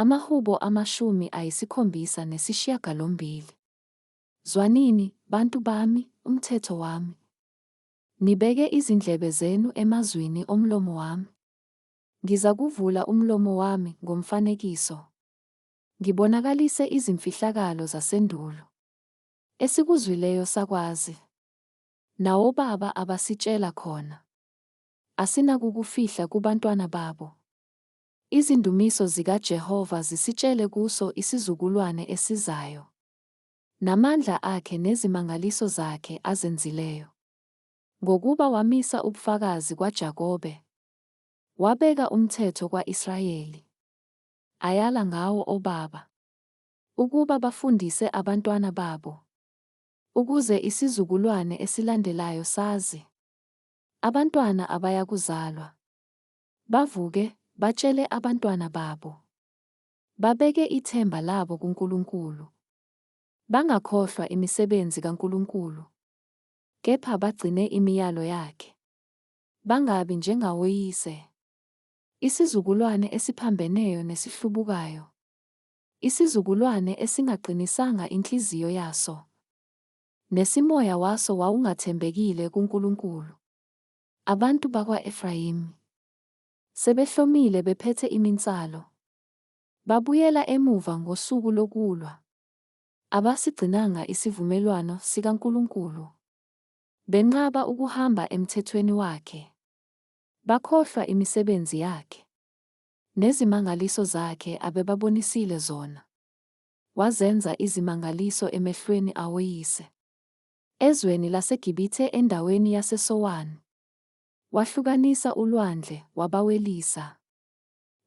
Amahubo 78. Zwanini, bantu bami, umthetho wami. Nibeke izindlebe zenu emazwini omlomo wami. Ngizakuvula umlomo wami ngomfanekiso, ngibonakalise izimfihlakalo zasendulo. Esikuzwileyo sakwazi, nawobaba abasitshela khona. Asinakukufihla kubantwana babo. Izindumiso zikaJehova zisitshele kuso isizukulwane esizayo, namandla akhe nezimangaliso zakhe azenzileyo. Ngokuba wamisa ubufakazi kwaJakobe, wabeka umthetho kwa-Israyeli, ayala ngawo obaba, ukuba bafundise abantwana babo, ukuze isizukulwane esilandelayo sazi, abantwana abayakuzalwa, bavuke, batshele abantwana babo, babeke ithemba labo kuNkulunkulu, bangakhohlwa imisebenzi kaNkulunkulu, kepha bagcine imiyalo yakhe, bangabi njengawoyise, isizukulwane esiphambeneyo nesihlubukayo, isizukulwane esingaqinisanga inhliziyo yaso, nesimoya waso wawungathembekile kuNkulunkulu. Abantu bakwa-Efrayimi sebehlomile bephethe iminsalo, babuyela emuva ngosuku lokulwa. Abasigcinanga isivumelwano sikaNkulunkulu, benqaba ukuhamba emthethweni wakhe. Bakhohlwa imisebenzi yakhe, nezimangaliso zakhe abebabonisile zona. Wazenza izimangaliso emehlweni awoyise, ezweni laseGibithe endaweni yaseSowani. Wahlukanisa ulwandle, wabawelisa.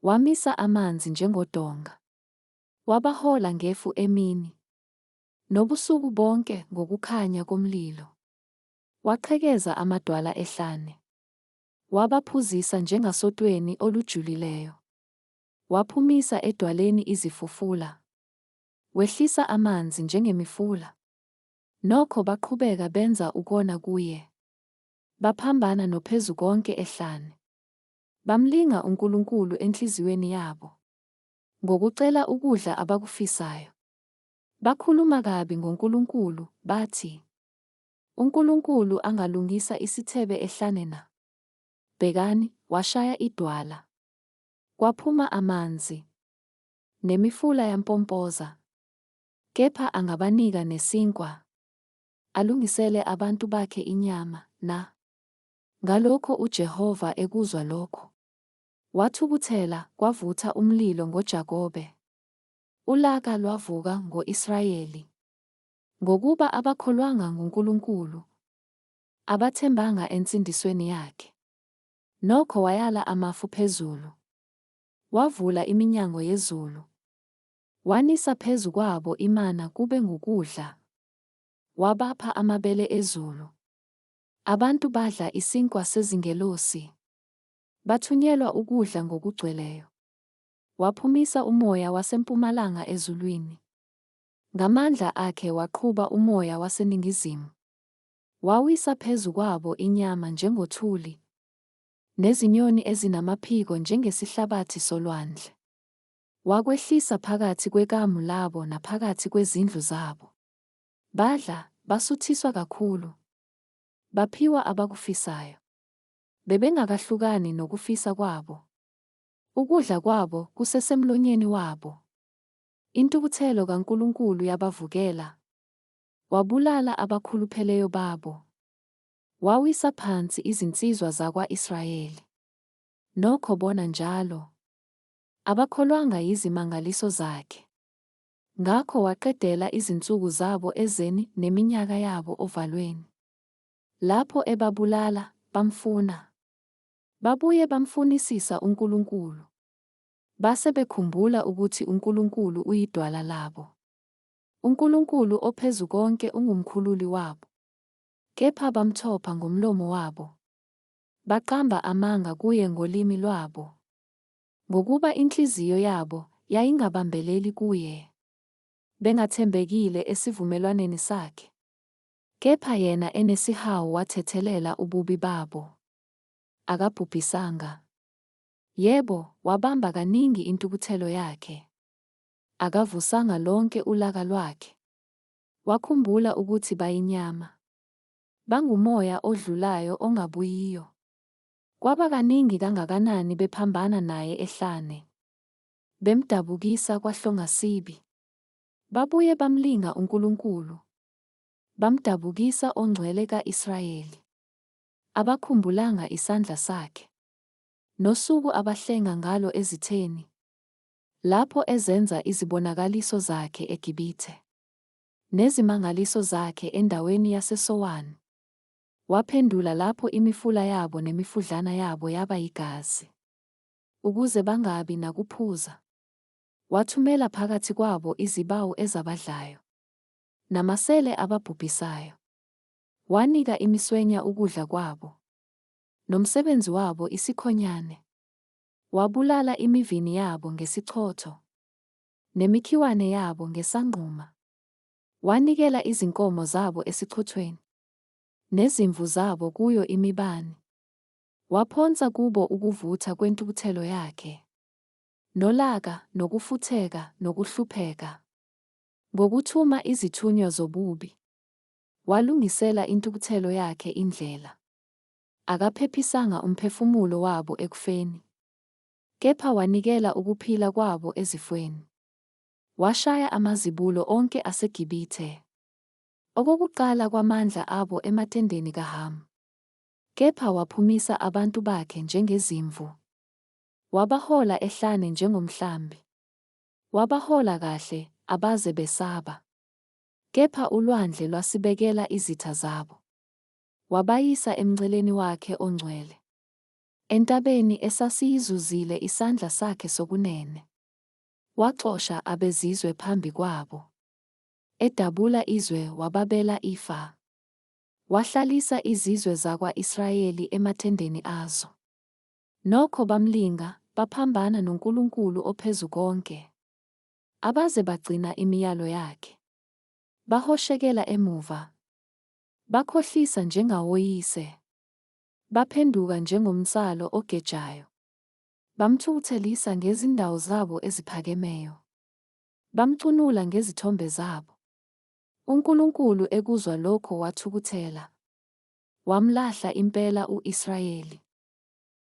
Wamisa amanzi njengodonga. Wabahola ngefu emini, nobusuku bonke ngokukhanya komlilo. Waqhekeza amadwala ehlane. Wabaphuzisa njengasotweni olujulileyo. Waphumisa edwaleni izifufula. Wehlisa amanzi njengemifula. Nokho baqhubeka benza ukona kuye. Baphambana noPhezukonke ehlane. Bamlinga uNkulunkulu enhliziyweni yabo, ngokucela ukudla abakufisayo. Bakhuluma kabi ngoNkulunkulu, bathi, UNkulunkulu angalungisa isithebe ehlane na? Bhekani, washaya idwala, kwaphuma amanzi, nemifula yampompoza. Kepha angabanika nesinkwa, alungisele abantu bakhe inyama, na? Ngalokho uJehova ekuzwa lokho, wathukuthela, kwavutha umlilo ngoJakobe, ulaka lwavuka ngo-Israyeli. Ngokuba abakholwanga nguNkulunkulu, abathembanga ensindisweni yakhe. Nokho wayala amafu phezulu, wavula iminyango yezulu, wanisa phezu kwabo imana kube ngukudla, wabapha amabele ezulu. Abantu badla isinkwa sezingelosi, bathunyelwa ukudla ngokugcweleyo. Waphumisa umoya wasempumalanga ezulwini, ngamandla akhe waqhuba umoya waseningizimu. Wawisa phezu kwabo inyama njengothuli, nezinyoni ezinamaphiko njengesihlabathi solwandle. Wakwehlisa phakathi kwekamu labo naphakathi kwezindlu zabo. Badla, basuthiswa kakhulu. Baphiwa abakufisayo. Bebengakahlukani nokufisa kwabo. Ukudla kwabo kusesemlonyeni wabo. Intukuthelo kaNkulunkulu yabavukela. Wabulala abakhulupheleyo babo. Wawisa phansi izinsizwa zakwa-Israyeli. Nokho bona njalo abakholwanga yizimangaliso zakhe. Ngakho waqedela izinsuku zabo ezeni neminyaka yabo ovalweni. Lapho ebabulala, bamfuna. Babuye bamfunisisa uNkulunkulu. Base bekhumbula ukuthi uNkulunkulu uyidwala labo. UNkulunkulu oPhezukonke ungumkhululi wabo. Kepha bamthopha ngomlomo wabo. Baqamba amanga kuye ngolimi lwabo. Ngokuba inhliziyo yabo yayingabambeleli kuye, bengathembekile esivumelwaneni sakhe. Kepha yena enesihawu wathethelela ububi babo, akabhubhisanga. Yebo, wabamba kaningi intukuthelo yakhe. Akavusanga lonke ulaka lwakhe. Wakhumbula ukuthi bayinyama. Bangumoya odlulayo ongabuyiyo. Kwaba kaningi kangakanani bephambana naye ehlane. Bemdabukisa kwahlongasibi. Babuye bamlinga uNkulunkulu. Bamdabukisa oNgcwele ka-Israyeli. Abakhumbulanga isandla sakhe. Nosuku abahlenga ngalo ezitheni. Lapho ezenza izibonakaliso zakhe eGibithe. Nezimangaliso zakhe endaweni yaseSowani. Waphendula lapho imifula yabo nemifudlana yabo yaba yigazi. Ukuze bangabi nakuphuza. Wathumela phakathi kwabo izibawu ezabadlayo. Namasele ababhubhisayo. Wanika imiswenya ukudla kwabo. Nomsebenzi wabo isikhonyane. Wabulala imivini yabo ngesichotho. Nemikhiwane yabo ngesangquma. Wanikela izinkomo zabo esichothweni. Nezimvu zabo kuyo imibani. Waphonsa kubo ukuvutha kwentukuthelo yakhe. Nolaka, nokufutheka, nokuhlupheka. Ngokuthuma izithunywa zobubi. Walungisela intukuthelo yakhe indlela. Akaphephisanga umphefumulo wabo ekufeni. Kepha wanikela ukuphila kwabo ezifweni. Washaya amazibulo onke aseGibithe. Okokuqala kwamandla abo ematendeni kaHamu. Kepha waphumisa abantu bakhe njengezimvu. Wabahola ehlane njengomhlambi. Wabahola kahle, abaze besaba. Kepha ulwandle lwasibekela izitha zabo. Wabayisa emnceleni wakhe ongcwele. Entabeni esasiyizuzile isandla sakhe sokunene. Waxosha abezizwe phambi kwabo. Edabula izwe wababela ifa. Wahlalisa izizwe zakwa-Israyeli ematendeni azo. Nokho bamlinga, baphambana noNkulunkulu oPhezukonke. Abaze bagcina imiyalo yakhe. Bahoshekela emuva. Bakhohlisa njengawoyise. Baphenduka njengomnsalo ogejayo. Bamthukuthelisa ngezindawo zabo eziphakemeyo. Bamcunula ngezithombe zabo. UNkulunkulu ekuzwa lokho wathukuthela. Wamlahla impela u-Israyeli.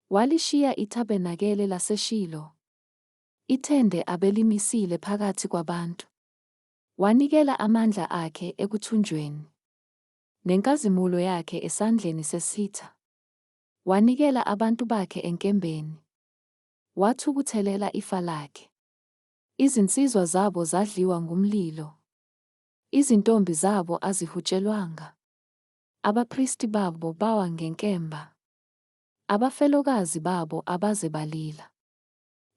Walishiya itabernakele laseShilo. Ithende abelimisile phakathi kwabantu. Wanikela amandla akhe ekuthunjweni. Nenkazimulo yakhe esandleni sesitha. Wanikela abantu bakhe enkembeni. Wathukuthelela ifa lakhe. Izinsizwa zabo zadliwa ngumlilo. Izintombi zabo azihutshelwanga. Abapristi babo bawa ngenkemba. Abafelokazi babo abaze balila.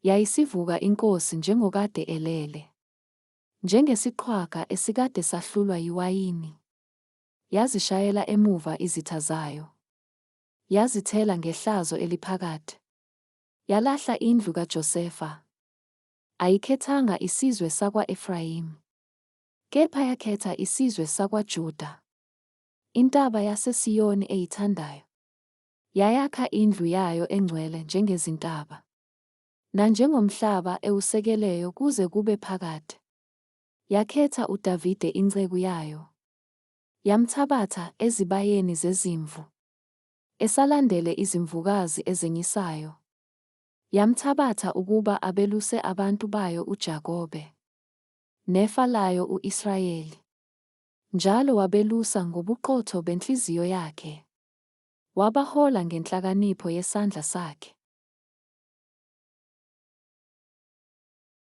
Yayisivuka inkosi njengokade elele. Njengesiqhwaga esikade sahlulwa yiwayini. Yazishayela emuva izitha zayo. Yazithela ngehlazo eliphakade. Yalahla indlu kaJosefa. Ayikhethanga isizwe sakwa-Efrayimi. Kepha yakhetha isizwe sakwaJuda. Intaba yaseSiyoni eyithandayo. Yayakha indlu yayo engcwele njengezintaba. Nanjengomhlaba ewusekeleyo kuze kube phakade. Yakhetha uDavide inceku yayo. Yamthabatha ezibayeni zezimvu. Esalandele izimvukazi ezenyisayo. Yamthabatha ukuba abeluse abantu bayo uJakobe. Nefa layo u-Israyeli. Njalo wabelusa ngobuqotho benhliziyo yakhe. Wabahola ngenhlakanipho yesandla sakhe.